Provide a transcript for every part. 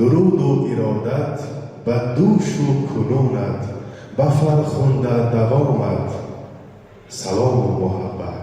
Дуруду иродат ба душу кунунат, ба фархунда давомат салому муҳаббат.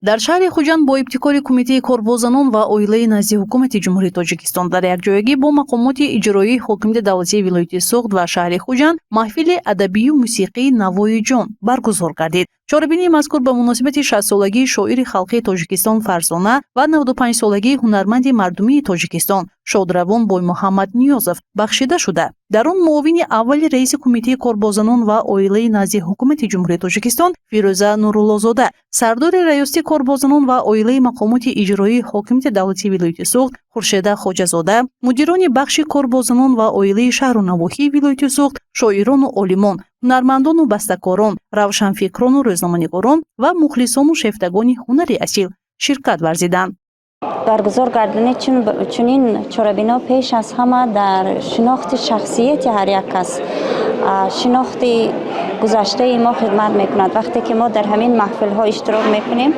Дар шаҳри Хуҷанд бо ибтикори Кумитаи кор бо занон ва оилаи назди Ҳукумати Ҷумҳурии Тоҷикистон дар якҷоягӣ бо мақомоти иҷроии ҳокимияти давлатии вилояти Суғд ва шаҳри Хуҷанд маҳфили адабию мусиқии «Навои ҷон» баргузор гардид. Чорабинии мазкур ба муносибати 60-солагии шоири халқии Тоҷикистон Фарзона ва 95-солагии ҳунарманди мардумии Тоҷикистон шодравон Боймуҳаммад Ниёзов бахшида шуда, дар он муовини аввали раиси Кумитаи кор бо занон ва оилаи назди Ҳукумати Ҷумҳурии Тоҷикистон Фирӯза Нуруллозода, сардори Раёсати кор бо занон ва оилаи мақомоти иҷроии ҳокимияти давлатии вилояти Суғд Хуршеда Хоҷазода, мудирони бахши кор бо занон ва оилаи шаҳру навоҳии вилояти Суғд, шоирону олимон, ҳунармандону бастакорон, равшанфикрону рӯзноманигорон ва мухлисону шефтагони ҳунари асил ширкат варзиданд. Баргузор гардани чунин чорабино пеш аз ҳама дар шинохти шахсияти ҳар як кас, шинохти гузаштаи мо хидмат мекунад. Вақте ки мо дар ҳамин маҳфилҳо иштирок мекунем,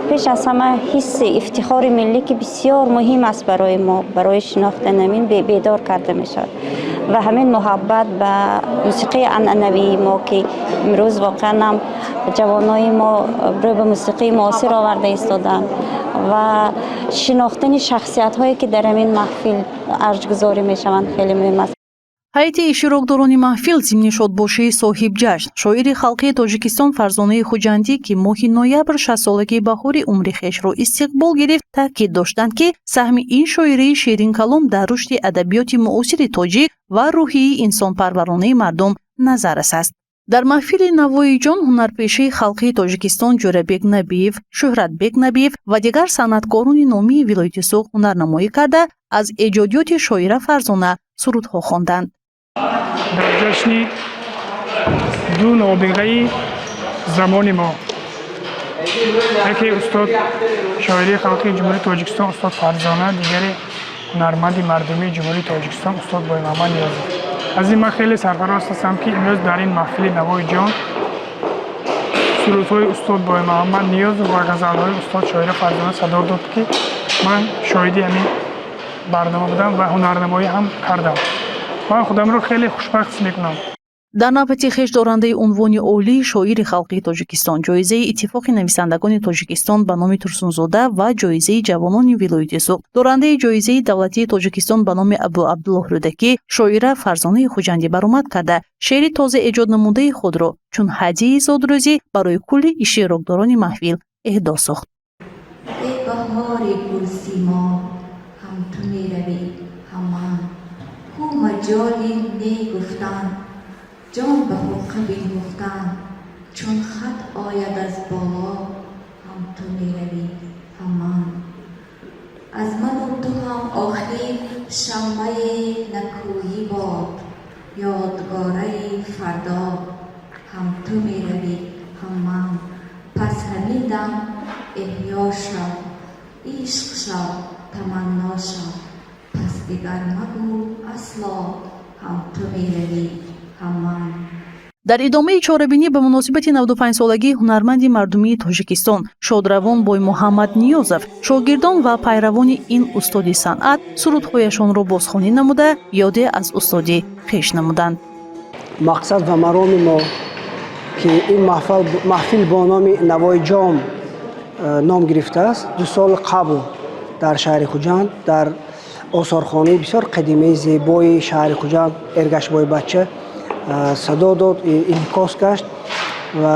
пеш аз ҳама ҳисси ифтихори миллӣ, ки бисёр муҳим аст барои мо, барои шинохтани ҳамин, бедор карда мешавад ва ҳамин муҳаббат ба мусиқии анъанавии мо, ки имрӯз воқеан ҳам ҷавонои мо рӯ ба мусиқии муосир оварда истодаанд, ва шинохтани шахсиятҳое, ки дар ҳамин маҳфил арҷгузорӣ мешаванд, хеле муҳим аст. Ҳайати иштирокдорони маҳфил зимни шодбошии соҳибҷашн, шоири халқии Тоҷикистон Фарзонаи Хуҷандӣ, ки моҳи ноябр 60-солагии баҳори умри хешро истиқбол гирифт, таъкид доштанд, ки саҳми ин шоираи ширинкалом дар рушди адабиёти муосири тоҷик ва рӯҳияи инсонпарваронаи мардум назаррас аст. Дар маҳфили «Навои ҷон» ҳунарпешаи халқии Тоҷикистон Ҷӯрабек Набиев, Шӯҳратбек Набиев ва дигар санъаткорони номии вилояти Суғд ҳунарнамоӣ карда, аз эҷодиёти шоира Фарзона сурудҳо хонданд. Дар ҷашни ду нобиғаи замони мо, яке устод, шоирии халқии Ҷумҳурии Тоҷикистон устод Фарзона, дигаре ҳунарманди мардумии Ҷумҳурии Тоҷикистон устод Боймуҳаммад Ниёзов, аз ин ман хеле сарфароз ҳастам, ки имрӯз дар ин маҳфили «Навои ҷон» сурудҳои устод Боймуҳаммад Ниёзов ва ғазалҳои устод шоира Фарзона садо дод, ки ман шоҳиди ҳамин барнома будам ва ҳунарнамоӣ ҳам кардам. Ман худамро хеле хушбахт ҳис мекунам. Дар навбати хеш дорандаи унвони олии шоири халқии Тоҷикистон, ҷоизаи Иттифоқи нависандагони Тоҷикистон ба номи Турсунзода ва ҷоизаи ҷавонони вилояти Суғд, дорандаи ҷоизаи давлатии Тоҷикистон ба номи Абуабдуллоҳ Рӯдакӣ шоира Фарзонаи Хуҷандӣ баромад карда, шеъри тоза эҷоднамудаи худро чун ҳадияи зодрӯзӣ барои кулли иштирокдорони маҳфил эҳдо сохт. Эй баҳори гулсимо, ҳам ту меравӣ, ҳам ман. Ку маҷоли не гуфтан, ҷон ба ҳуққа бинҳуфтан? Чун хат ояд аз боло, ҳам ту меравӣ, ҳам ман. Аз ману ту ҳам охир шаммаи накӯӣ бод, ёдгораи фардо. Ҳам ту меравӣ, ҳам ман. Пас ҳамин дам эҳё шав, ишқ шав, таманно шав. Пас дигар магӯ асло, ҳам ту меравӣ, ҳам ман. Дар идомаи чорабинӣ ба муносибати 95-солагии ҳунарманди мардумии Тоҷикистон шодравон Боймуҳаммад Ниёзов шогирдон ва пайравони ин устоди санъат сурудҳояшонро бозхонӣ намуда, ёде аз устоди хеш намуданд. Мақсад ва мароми мо, ки ин маҳфил бо номи «Навои ҷом» ном гирифтааст, 2 сол қабл дар шаҳри Хуҷанд, дар осорхонаи бисёр қадимаи зебои шаҳри Хуҷанд Эргашбои Бача садо дод, инъикос гашт ва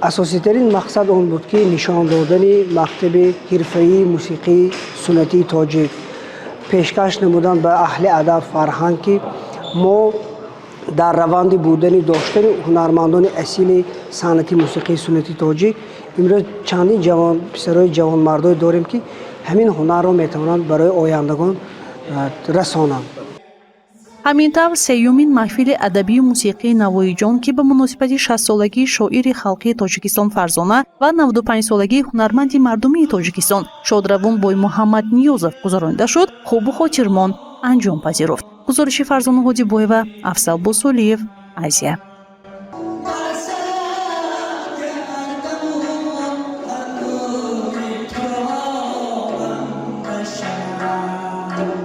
асоситарин мақсад он буд, ки нишон додани мактаби ҳирфаии мусиқии суннатии тоҷик, пешкаш намудан ба аҳли адаб, фарҳанг, ки мо дар раванди будани доштани ҳунармандони асили санъати мусиқии суннатии тоҷик имрӯз чандин ҷавон писарои ҷавонмардое дорем, ки ҳамин ҳунарро метавонанд барои ояндагон расонанд. Ҳамин тавр, сеюмин маҳфили адабию мусиқии «Навои ҷон», ки ба муносибати 60-солагии шоири халқии Тоҷикистон Фарзона ва 95-солагии ҳунарманди мардумии Тоҷикистон шодравон Боймуҳаммад Ниёзов гузаронида шуд, хубу хотирмон анҷом пазируфт. Гузориши Фарзона Ҳодибоева, Афзал Босолиев, Азия.